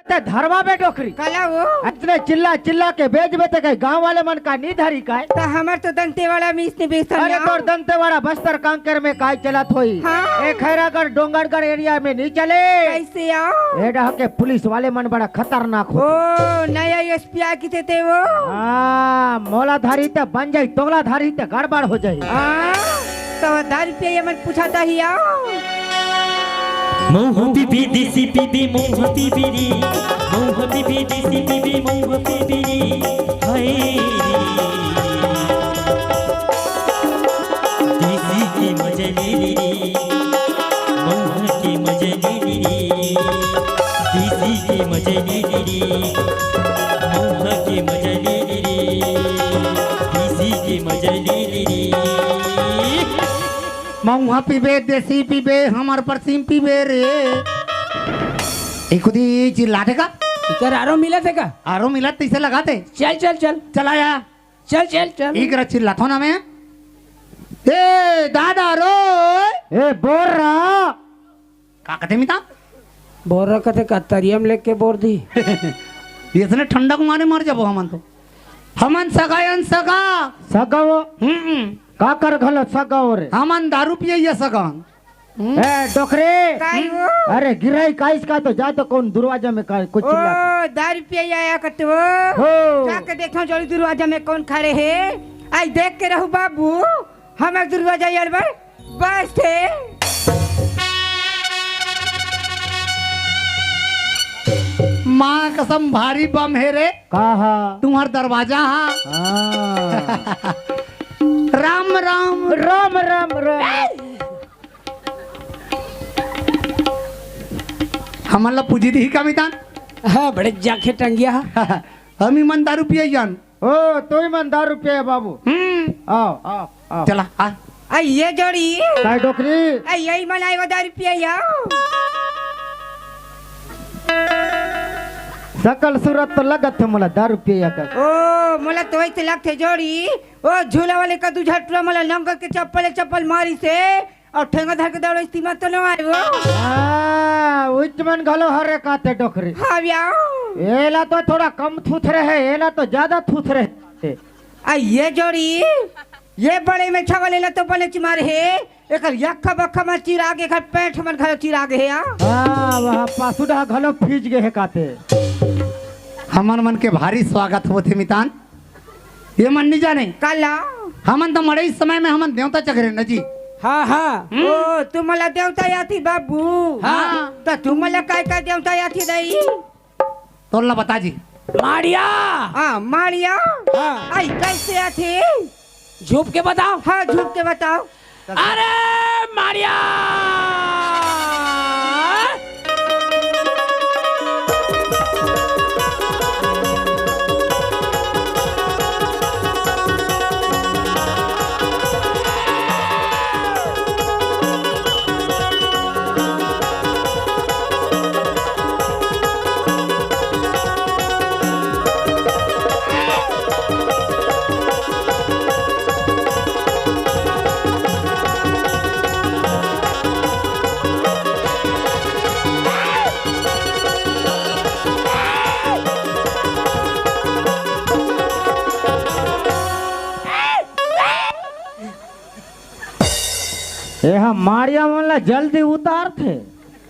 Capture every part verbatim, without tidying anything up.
ते धरवा बे डोकरी। काला वो? अतने चिल्ला चिल्ला के बेचबे ते कहीं गांव वाले मन का नी धरी काय? त हमर तो दंतेवाड़ा में इसने बेचथन अरे ना। तोर दंतेवाड़ा बस्तर कांकेर में काय चलत होई? हाँ। ए खैरागढ़ डोंगरगढ़ एरिया में नी चले। कैसे आओ? ए डहा के पुलिस वाले मन बड़ा खतरनाक हो। ओ नया एसपी आ किथे ते वो। हाँ, मोला धारी ते बन जाई, तोला धारी ते गड़बड़ हो जाई। हाँ। तो दारू पिए मन पूछा दही आओ। मौहा पीबी देसी पीबी मौहा पीबी रे। मौहा पीबी देसी पीबी मौहा पीबी रे। हाय रे। देसी के मजा ले ले रे। मौहा के मजा ले ले रे। देसी के मजा ले ले रे। मौहा के मजा ले ले रे। देसी के मजा ले ले रे। मौहा पीबे, देसी पीबे, हमर परसीम पीबे रे। ए खुदी चिल्लाथे का? इकर आरो मिलत हे का? आरो मिलत तइसे लगाथे। चल, चल, चल। चला या। चल, चल, चल। इकरा चिल्लाथो ना मैं। ए दादा रो। ए बोर रा। का कथे मिता? बोर रा कथे का तरियम लेके बोर दी। इसने ठंडक मारे मर जाबो हमन तो। हमन सगा अन सगा। सगा वो? हम्म। का कर घलो सगा वो रे? हमन दारू पिए ये सगा। हम्म। ए डोकरे। काई वो? अरे गिराई काइस का तो जा तो कौन दरवाजा में का कुछ ओ चिल्ला। दारू पिए आया कते वो। हो। जाके देखो जोड़ी दरवाजा में कौन खड़े हे। आई देख के रहू बाबू। हमर दरवाजा यार बर बस थे। माँ कसम भारी बम हे रे। का हा? तुम्हर दरवाजा हा। हाँ। राम राम। राम राम राम। हमन ला पूजी दिही का मितान? हाँ, बड़े जाखे टंगिया हा। हम ही मन दारू पिए जान। ओ, तोही मन दारू पिए बाबू। हम्म। आओ, आओ, आओ। चला, आ। आ, ये जोड़ी। काय डोकरी? आ, यही मन आए वो दारू पिए आओ। सकल सूरत तो लगत हे मोला दारू पिए का। ओ, मोला तो वैसे लगथे जोड़ी। ओ, झूला वाले का दू झटुरा मोला नंगत के चप्पल चप्पल मारिस हे। अउ ठेंगा धर के दौड़े इस्तीमा तो न आए वो। हाँ, उच मन घलो हरे काते डोकरी। हाँ, ब्याओ। एला तो थोड़ा कम थूथरे हे, एला तो ज्यादा थूथरे हे। आ, ये जोड़ी, ये बड़े में छवल एला तो बने चिमार हे। एकर यक्खा बक्खा मन चिरा गे, एकर पैंट मन घलो चिरा गे हे, आ। हाँ, वह पासुडा घलो फीज गे हे काते। हमन मन के भारी स्वागत होथे मितान। ये मन नहीं जाने। काला? हमन तो मड़ई समय में हमन देवता चघरे न जी। हाँ, हाँ। हम्म। ओ, तुमला देवता याथी बाबू। हाँ। त तुमला काय काय देवता याथी दई? तोला बता जी। माड़िया। हाँ, माड़िया। हाँ। आई कैसे याथी? झुप के बताओ। हाँ, झुप के बताओ। अरे माड़िया। एहा माड़िया मन ला जल्दी उतारथे।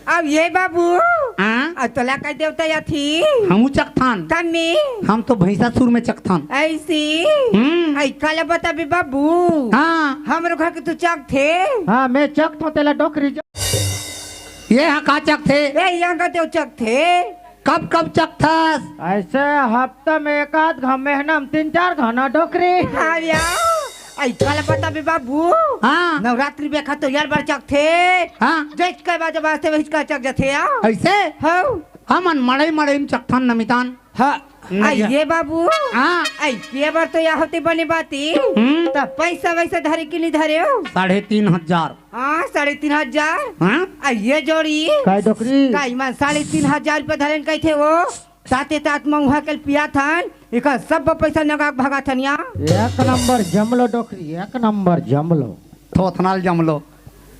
अब ये बाबू, हाँ? अब तोला का देवता याथी? हमू चकथन। कमी? हम तो भैंसासुर में चकथन। ऐसी? हम्म। आई काला बताबे बाबू। हाँ। हमरो घर के तू चकथे। हाँ, मैं चकथों तेला डोकरी ज- ये हा का चकथे? ए, यहाँ का देव चकथे। कब कब चकथस? ऐसे हफ्ता में एक आध घा, महीना में तीन चार घा ना डोकरी। हाँ यार। आई काला बताबे बाबू। हाँ। नवरात्रि बेखा तो यार बर चकथे। हाँ। जैस के बाजा बाजथे वही का चक जथे यार। ऐसे? हाँ। हमन मड़ई मड़ई में चकथन नमितान। हाँ। नहीं आई जा। ये बाबू। हाँ। आई के बर तो या होती बनी बाती। हम्म। त पैसा वैसा धरे कि नहीं धरे हो? साढ़े तीन हजार। हाँ, साढ़े तीन हजार। हाँ? आ ये जोड़ी। काय डोकरी? का इमान साढ़े तीन हजार रुपया धरेन कहिथे वो। ताते तात मउहा के पियाथन, एकर सब पैसा नगा के भगाथन या। एक नंबर जमलो डोकरी, एक नंबर जमलो। थोथनाल जमलो।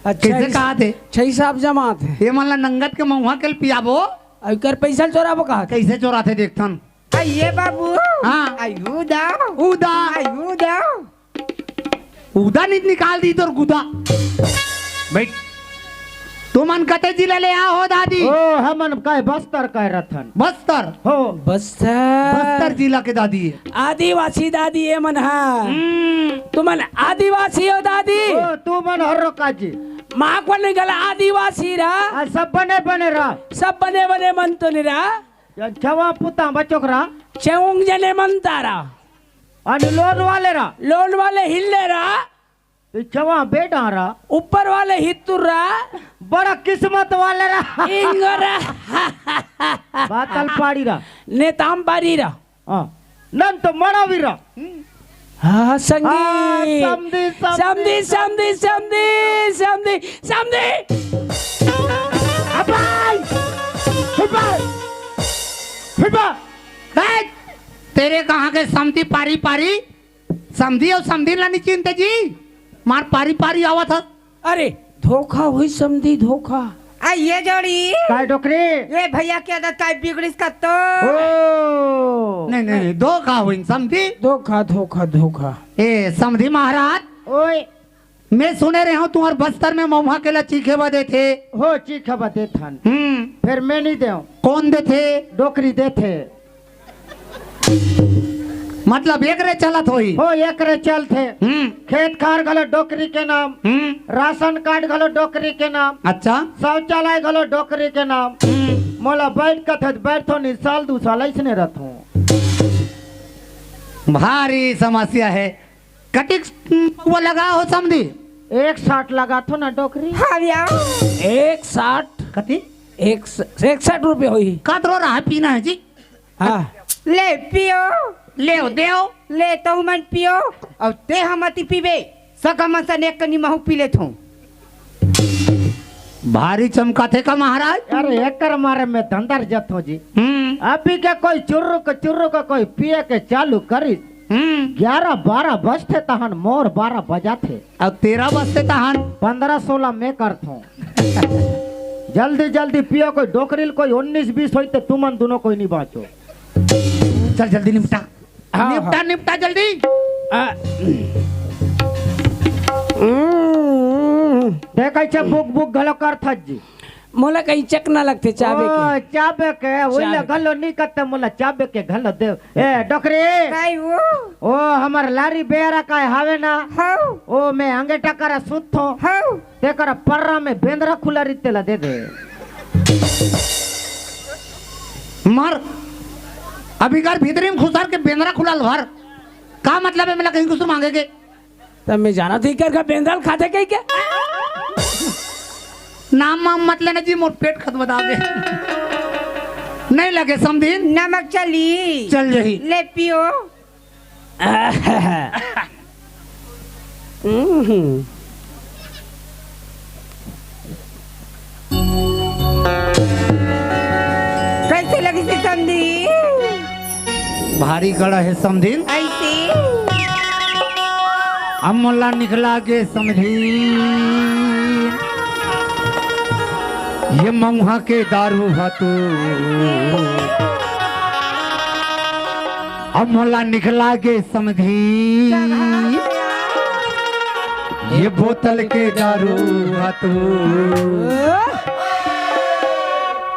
अच्छा, कैसे इस-, कहा थे? अच्छा, हिसाब जमा थे। ये मन ला नंगत के मउहा के पियाबो। अउ एकर पैसा ल चोराबो का? कइसे चोराथे देखथन। आ ये बाबू। हाँ। आ उदा। उदा। आ उदा। उदा नि-, निकाल दी तोर गुदा। बइठ। तुमन कते जिला ले आ हो दादी? ओ, हमन काय बस्तर काय रथन। बस्तर? हो। बस्तर। बस्तर जिला के दादी हे। आदिवासी दादी ए मन हा। हम्म। तुमन आदिवासी हो दादी? ओ, तुमन हर रो काजी। माँ को निकल आदिवासी रा। आ, सब बने बने रा। सब बने बने मन तो निरा। या छवा पुता बचोक रा। चौंग जने मन तारा। अन लोन वाले रा। लोन वाले हिल्ले रा। तो छवा बेटा रा। ऊपर वाले हितुर रा। बड़ा किस्मत वाले रा। इंगरा। बातल पाड़ी रा। नेताम पाड़ी रा। हाँ। नन तो मड़ा वीरा। हाँ, संगी। हाँ, समधी, समधी, समधी, समधी, समधी, समधी, समधी। अबाई! हुबा! हुबा! ए, तेरे कहाँ के समधी पारी पारी? समधी अउ समधी ला नी चिन्हते जी? मार पारी पारी आवत ह। अरे, धोखा होइस समधी, धोखा। आ, ये जोड़ी। काय डोकरी? ये भैया के आदत काय बिगड़िस का तो? ओ। नहीं, नहीं, नहीं, धोखा होइस समधी। धोखा, धोखा, धोखा। ए, समधी महाराज। ओए। मैं सुने रहे हँव, तुम्हर बस्तर में महुआ के ला चीखे बर देथे। हो, चीखे बर देथन। हम्म। फेर मैं नी देंव। कोन देथे? डोकरी देथे। मतलब एकरे चलत होही। हो, एकरे चलथे। हम्म। खेत खार घलो डोकरी के नाम, हम्म। राशन कार्ड घलो डोकरी के नाम, अच्छा। शौचालय घलो डोकरी के नाम। हम्म। मोला बइठ कथे त बइठथों, नी साल दू साल अइसने रथों। भारी समस्या हे। कतिक वो लगा हो समधी? एक साठ लगाथों ना डोकरी। हाँ भैया। एक साठ? कति? एक स-, एकसठ रुपया होही। कतरो रहा पीना हे जी? हाँ। ले पियो। लेव देव। ले तुमन पियो। अउ ते हमती पीबे। सगा मन सन एक कनी महू पी लेथों। भारी चमकाथे का महाराज? अरे एकर मारे मैं धंधर जथों जी। हम्म। अभी के कोई चुर्रुक चुर्रुक कोई पिए के चालू करिस। हम्म। ग्यारह बारह बजथे तहन मोर बारह बजाथे। अउ तेरह बजथे तहन? पन्द्रह सोलह मैं करथों। जल्दी जल्दी पियो, कोई डोकरी ल कोई उन्नीस बीस होई त तुमन दुनों कोई नी बाँचो। चल जल्दी निपटा। हाँ, निपटा, हाँ। निपटा जल्दी। आ, हम्म। देख, अइसे बुक बुक घलो करथस जी। मोला कहीं चकना लगथे चाबे ओ, के। चाबे के, ओइला चाबे के। घलो नी करते, मोला चाबे के घलो देव। ए, डोकरी। काय वो? ओ, हमर लारी बेरा काय हावे ना? हव। ओ, मैं अंगेटा करा सुतथों। हव। तेकर पर्रा में बेंदरा खुला रहिथे तेला दे दे। मार, अभी कर भीतरी में खुसर के बेंदरा खुला ल भर। का मतलब हे, मोला कहीं कुछ मांगे के? तब मैं जानथों इकर का बेंदरा ल खाथे कहीं के? नाम वाम मत लेना जी, मोर पेट खत बता दे। नहीं लगे समधिन। नमक चली। चल जही। ले पियो। हम्म। कइसे लगिस हे समधी? भारी कड़ा हे समधिन। अइसे? अब मोला निकला गे समधिन। ये मऊहा के दारू ह तो। अब मोला निकला गे समधी, ये बोतल के दारू ह तो।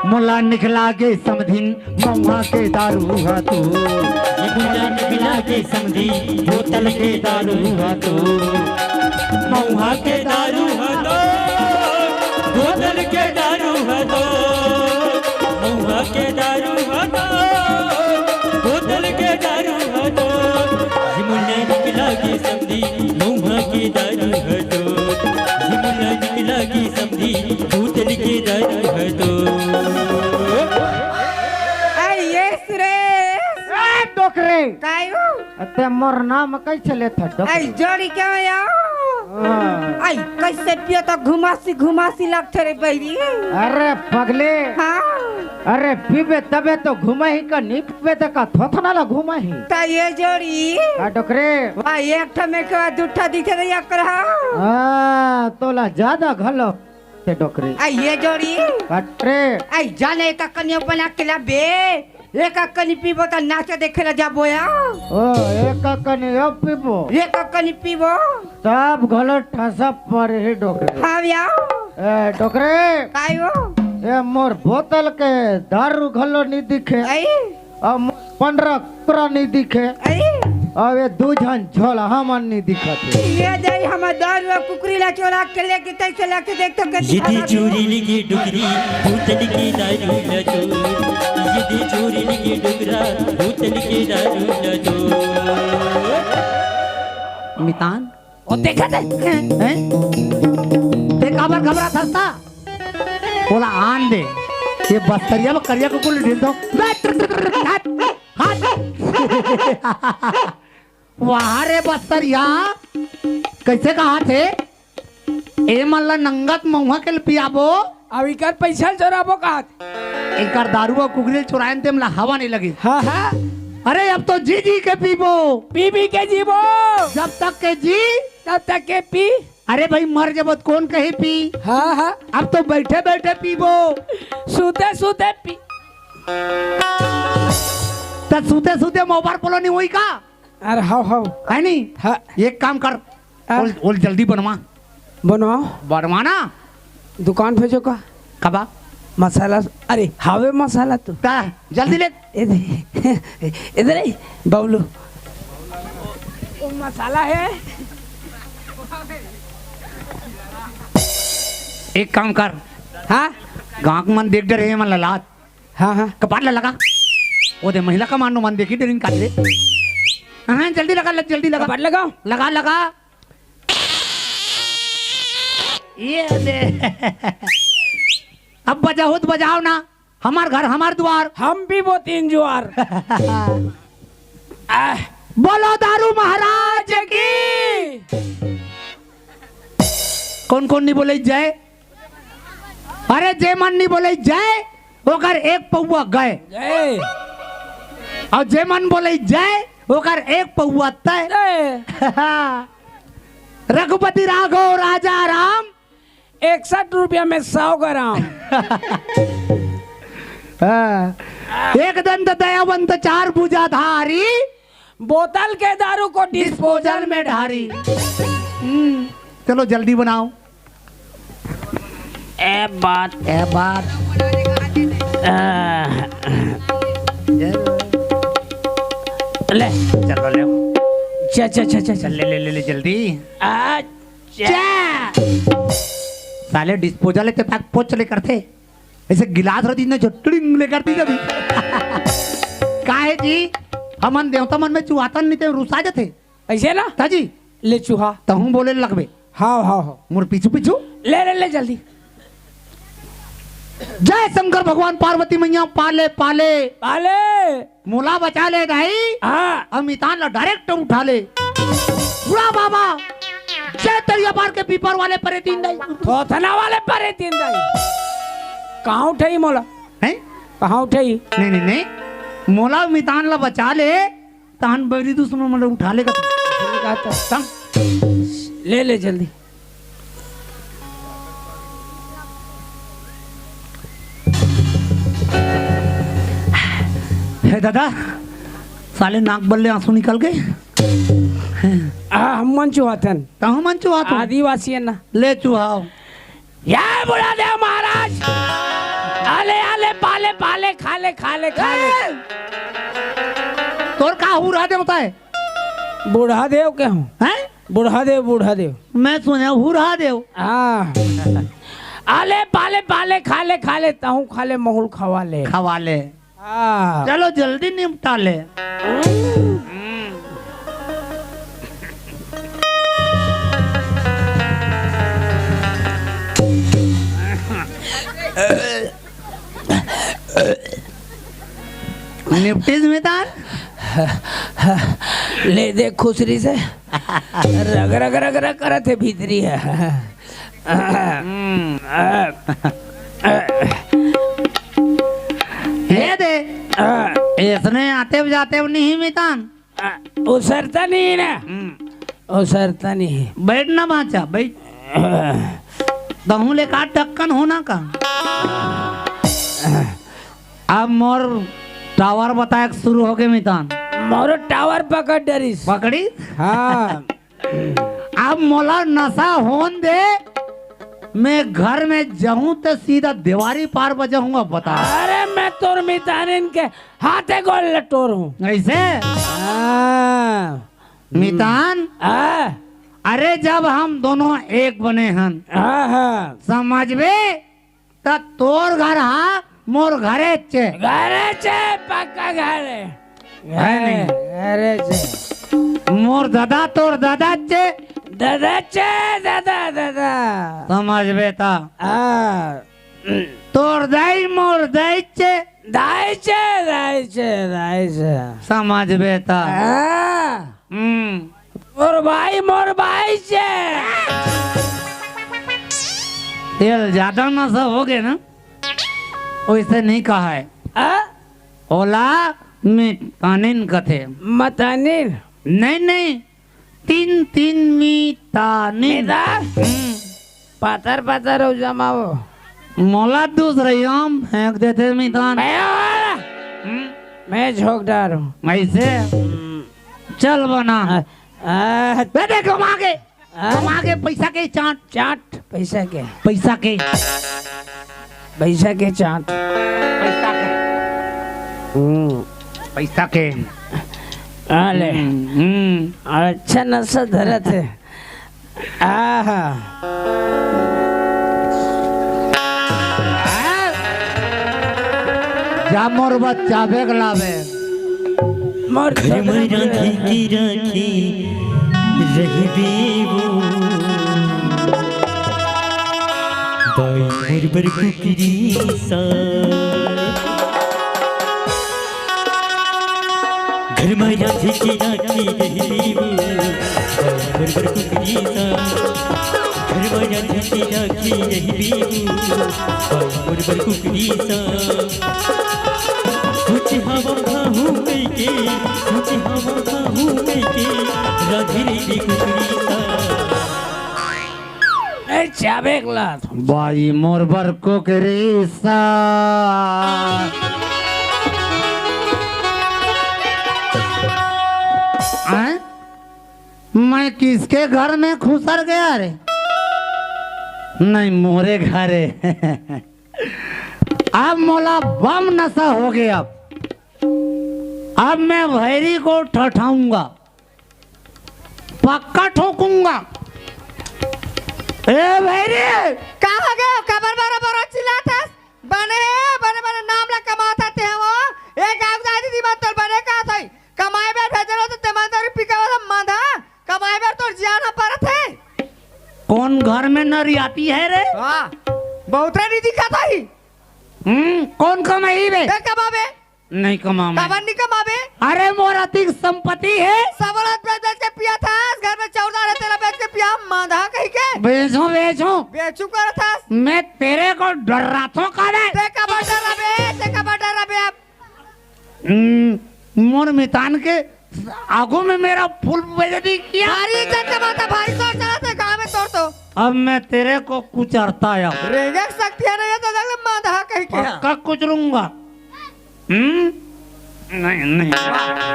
मोला निकला गे समधिन, मऊहा के दारू ह तो। ये मोला निकला गे समधी, बोतल के दारू ह तो। मऊहा के दारू ह तो, बोतल के दारू ह तो। मऊहा के दारू ह तो, बोतल के दारू ह तो। ये मोला निकला गे समधी, मऊहा के दारू ह तो। ये मोला निकला गे समधी, बोतल के दारू ह तो। अरे ये सुरेश। ए, डोकरे। काय हो? अते मोर नाम कइसे लेथा डोकरे? आई जोड़ी क्या हो यार? हाँ। आई कइसे पियो त घुमासी घुमासी लगथे रे बहिरी। अरे पगले। हाँ। अरे पीबे तबे तो घुमाही का, नी पीबे त का थोथना ला घुमाही। त ये जोड़ी। का डोकरे? वाह, एक ठा में के बाद दू ठा दिखे त या करहा। हाँ, तोला ज्यादा घलो। ते डोकरी। आ ये जोड़ी। कटरे। आ जाने का कनिया बना के ला बे। एक कनी पीबो त नाचे देखे ला जाबो या। ओ, एक कनी अब पीबो। एक कनी पीबो। तब घलो ठसप पर ही डोकरे। हाँ या। ए, डोकरे। काय हो? ए, मोर बोतल के दारू घलो नी दिखे। आई। अब मोर पंडरा कुकरा नी दिखे। आई। अब ये दू झन झोलहा मन नी दिखत हे। ये दे हमर दारू अउ कुकरी ला चोरा के लेके तैसे लेके देख तो के ये दे चोरी लेके डुकरी, बोतल के दारू ला चोर। ये दे चोरी लेके डुकरा, बोतल के दारू ला चोर। मितान, ओ देखत हे? हैं? ते काबर घबराथस? ओला आन दे। ये बस्तरिया म करिया कुकुर ढील दो। हट, हट। वाह रे बस्तरिया, कइसे कहाथे? ए मन ला नंगत महुआ के ल पियाबो। अब इकर पइसा ल चोराबो का? इकर दारू अउ कुकरी ल चोरायन तेम ला हवा नइ लगे। हाँ, हाँ। अरे अब तो जी जी के पीबो। पी पी के जीबो। जब तक के जी। तब तक के पी। अरे भाई मर जबो त कोन कही पी। हाँ, हाँ। अब तो बइठे बइठे पीबो। सूते सूते पी। त सूते सूते मोबाइल पोलो नहीं होई का? अरे हव हव। है नहीं? हाँ। एक काम कर। हाँ। ओल, ओल जल्दी बनवा। बनवाओ। बनवा ना। दुकान भेजो का? कबा? मसाला। अरे हावे मसाला तो। ता, जल्दी ले। इधर, इधर आई, बबलू। वो मसाला है। एक काम कर। हाँ? गाँव के मन देख डरे हे, मन ललात। हाँ, हाँ। कपाट ला लगा। वो दे महिला कमांडो मन देखी डरिन काट ले। हाँ, जल्दी लगा, लग, जल्दी लगा। कपाट लगाओ। लगा, लगा। ये दे। अब बजाओ तो बजाओ ना। हमार घर, हमार द्वार। हम पीबो तीन जुआर। आह। बोलो दारू महाराज की। कौन कौन नहीं बोले जय? अरे जे मन नहीं बोले जय, ओकर एक पौवा गए। जय। अउ जे मन बोले जय, ओकर एक पौवा तय। जय। रघुपति राघव राजा राम। इकसठ रुपया में सौ ग्राम। हाँ। एक दंत दयावंत चार भुजाधारी। बोतल के दारू को डिस्पोजल में ढारी। हम्म, चलो जल्दी बनाओ। ए बात। ए बात। आ, ले। चलो ले। चा, चा, चा, चा, चा। चल, ले, ले, ले, ले, जल्दी। आ, चा। साले डिस्पोजल के पैक पोच ले करथे। ऐसे गिलास रख दीजिए, जो टिंग ले कर दीजिए अभी। काहे जी, हमन देवता मन में चुहातन नहीं ते रुसा जाथे। ऐसे ना? ताजी। ले चुहा। तहूँ बोले लगबे। हाँ, हाँ, हाँ। मोर पीछू पीछू। ले, ले, ले जल्दी। जय शंकर भगवान, पार्वती मैया पाले पाले। पाले। मोला बचा ले दाई। हाँ। अमितान ला डायरेक्ट उठा ले। बुढ़ा बाबा, जय तरिया पार के पीपर वाले परे तीन दाई। थोथना वाले परे तीन दाई। कहाँ उठाई मोला? हैं? कहाँ उठाई? नहीं, नहीं, नहीं। मोला अमितान ला बचा ले, तान बैरी दुश्मन मन ला उठा लेगा। तब ले ले जल्दी। हे दादा, साले नाक बल्ले आंसू निकल गए। आ, हम मन चुहाथन। तहु मन चुहाथो? आदिवासी है ना। ले चुहाओ। या बुढ़ा देव महाराज, आले, आले, पाले, पाले, खा ले, खा ले, खा ले। ए! तोर का हुरहा देवता है? बूढ़ा देव के हूँ। हैं? बूढ़ा देव, बूढ़ा देव। मैं सुने हुरहा देव। हाँ। आले, पाले, पाले, खा ले, खा ले, तहूँ खा ले, महुल खवा ले। खवा ले। हाँ। चलो जल्दी निपटा ले। निपटिस मितान? ले देख खुसरी से। रग, रग, रग, रग करत हे भीतरी ह। हम्म। हे दे, आ। ऐसने आते जाते नहीं मितान। आ, उसरता नहीं है ना? हम्म। उसरता नहीं है। बैठ ना बाचा, बैठ। तहूँ ले का टक्कन हो ना का? अब मोर टावर बताए शुरू होगे मितान। मोरो टावर पकड़ डरिस। पकड़ी? हाँ। अब मोला नशा होन दे, मैं घर में जाहूं तो सीधा देवारी पार बजाहूं। अब बता। अरे मैं तोर मितानिन के हाथे गोड़ ल टोरहूं। ऐसे? हाँ। मितान? हाँ। अरे जब हम दोनों एक बने हन, हाँ, हाँ। समझबे? त तोर घर हा मोर घरे चे। घरे चे, पक्का घर हे। है नहीं? घरे चे। मोर दादा तोर दादा चे। दादा चे, दादा, दादा। समझबे त। हाँ। तोर दाई मोर दाई चे। दाई चे, दाई चे, दाई चे। समझबे त। हाँ। हम्म। मोर भाई, मोर भाई से। तेल ज्यादा नशा होगे ना, वैसे नहीं कहा है। आ? ओला मितानिन कथे। मतानिन? नहीं, नहीं, तीन, तीन मितानिन। मितान? हम्म। पातर पातर हो जमाओ। मोला दूसरे आम फेंक देते मितान। मैं वाला। हम्म। मैं झोंक डारूं। ऐसे? हम्म। चल बना। आ, आ, दे दे कमा के। आ? कमा के पैसा के चाट। चाट पैसा के। पैसा के। पैसा के चाट। पैसा के। हम्म। पैसा के। आ ले। हम्म, हम्म। अच्छा नशा धरत हे। आहा। जा मोर बच्चा बेग लावे। मोर घर में राखी की राखी रहिबे वो। बाई मोर बर कुकरी सा। घर में राखी की राखी रहिबे वो। बाई मोर बर कुकरी सा। घर में राखी की राखी रहिबे वो। बाई मोर बर कुकरी सा। सोचे हवा खाहूँ कइके, सोचे हवा खाहूँ कइके, राधे रे कुकरी सा। ए, चाबे ग्लास। बाई मोर बर कुकरी सा। हैं? मैं किसके घर में खुसर गया रे? नहीं, मोरे घरे। अब मोला बम नशा होगे। अब, अब मैं भैरी को ठठाऊंगा, पक्का ठोकूंगा। ए भैरी! का होगे? काबर बरा बरा चिल्लात हस? बने, बने, बने नाम ला कमात हस ते वो। ए गाँव दादी दी मत तोर बने का थई? कमाए बर भेजल हो तो ते मन तोरी पिकावा ला मांधा। कमाए बर तोर जियान ह परत हे। कौन घर में नरियाती है रे? हाँ, बहुतरा नहीं दिखा था ही। हम्म, कौन कमाई बे? बे कमाबे? नहीं कमाबे। काबर नहीं कमाबे? अरे मोर अतिक संपत्ति है। सबलत बेच बेच के पिया था, घर में चौदह रहते ला बेच के पिया, मांधा कही के। बेचो, बेचो। बेचू कर था। मैं तेरे को डर रहा था काबर? ते काबर डर रहा बे? ते काबर डर रहा बे अब? हम्म, मोर मितान के आगू में मेरा फुल बेइज्जती किया। भारी इज्जत कमाता, भारी तोर चला थे गाँव में तोर तो। अब मैं तेरे को कुचरता आया। रेंगे शक्ति है नहीं है तो जंगल मांधा कही के। पक्का कुचरूंगा। हम्म? नहीं, नहीं।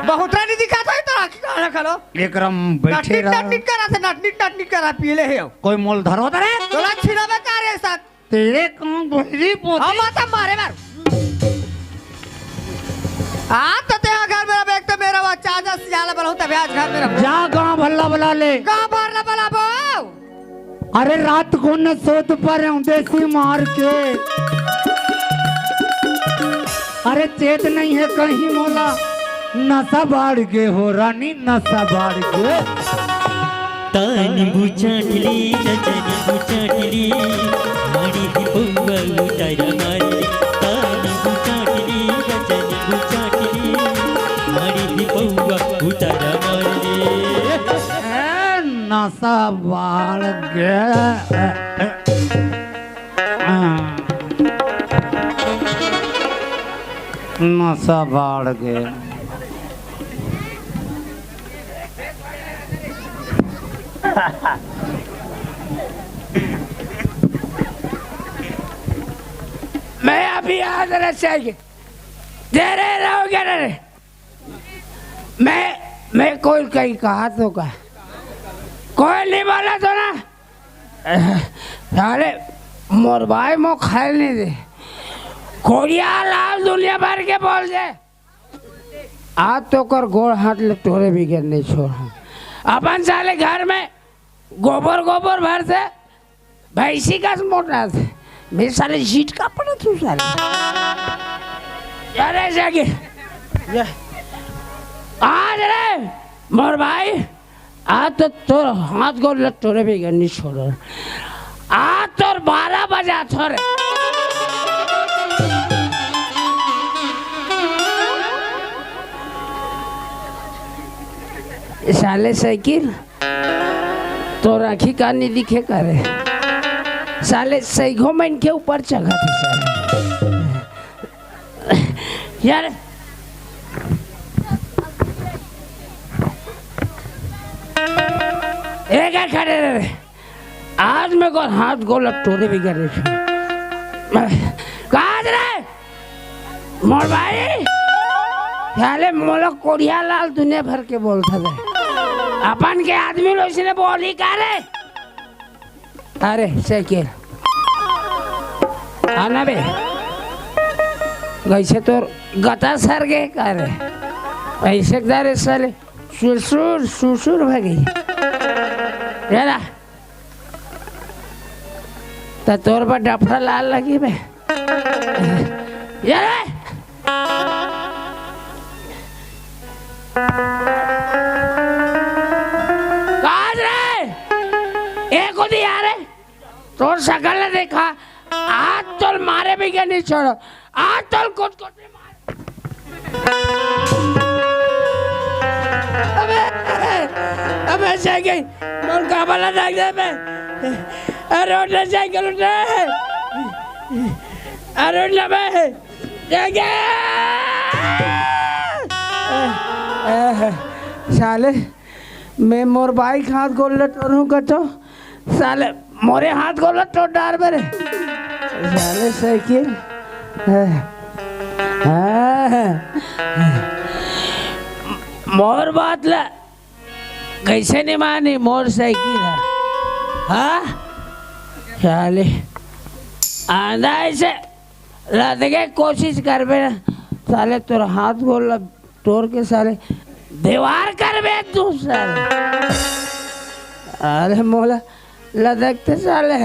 बहुत रानी दिखा तो ही तो राखी कहाँ खलो। एकरम बैठे नटनिट, रहा। नटनिट करा थे, नटनिट, नटनिट करा पी ले हे। कोई मोल धरो तो रे? तोला छिड़ावे का रे साथ। तेरे काम बहरी पोती। हम आता मारे मार। आ तो ते घर में रहे, एक तो मेरा बच्चा आज सियाला बनाऊं, तबे आज घर में रहूं। जा गांव भल्ला बुला ले। गांव भल्ला बुला बो। अरे रात को न सोत पर हूं देसी मार के। अरे चेत नहीं है कहीं मोला, नशा बाढ़ के हो रानी, नशा बाढ़ के। तानी बुचाटली, रजनी बुचाटली, मारी ही पौवा उतारा मारी। तानी बुचाटली, रजनी बुचाटली, मारी ही पौवा उतारा मारी। ए, नशा बाढ़ के। नशा बाढ़ के। मैं अभी आ जरा चाहिए। तेरे रहोगे रे। मैं मैं कोई कहीं कहा तो का? कोई नहीं बोला तो ना। साले मोर भाई मो खाए नहीं दे। कोरिया लाल दुनिया भर के बोल दे। आज तो कर गोड़ हाथ ले टोरे बिगर नहीं छोड़। अपन साले घर में गोबर गोबर भर से भैंसी का मोटा थे। मैं साले जीट का पड़ा तू साले। अरे जाके। आज रे मोर भाई, आज तो तोर हाथ गोड़ ल टोरे बिगर नहीं छोड़। आज तोर बारह बजा थोरे। साले साइकिल, तोर आँखी का नहीं दिखे का रे? साले सैगो मन के ऊपर चघत है साले। यार, एक खड़े रहे। आज मैं को हाथ गोड़ ल टोरे बिगर नहीं छोड़। काज रे मोर भाई, साले मोला कोरिया लाल दुनिया भर के बोलता है। अपन के आदमी लोग इसने बोली का रे? अरे साइकिल, आना बे। कैसे तोर गता सर गए का रे? ऐसे का रे साले, सुसुर सुसुर भगी। यारा, त तोर पर डफड़ा लाल लगी बे। यारा, काज रे? ए को दी यारे। तोर सकल ने देखा, आज तोर मारे भी के नहीं छोड़ो। आज तोर कुट कुट मार। अबे, अबे, जाएंगे। मोर का भला देख दे बे। अरे उठ ना, साइकिल उठ ना। अरे उठ ना बे। जाएंगे। साले, मैं मोर बाइक हाथ गोड़ ल टोरूं कतो, साले मोरे हाथ गोड़ ल टोर डार बे रे। साले साइकिल। मोर बात ल कैसे नहीं मानी मोर साइकिल है? हाँ? साले आंधा ऐसे लदके कोशिश करबे ना, साले तोर हाथ गोड़ ल तोर के साले दीवार करबे तू साले। अरे मोला लदकते साले।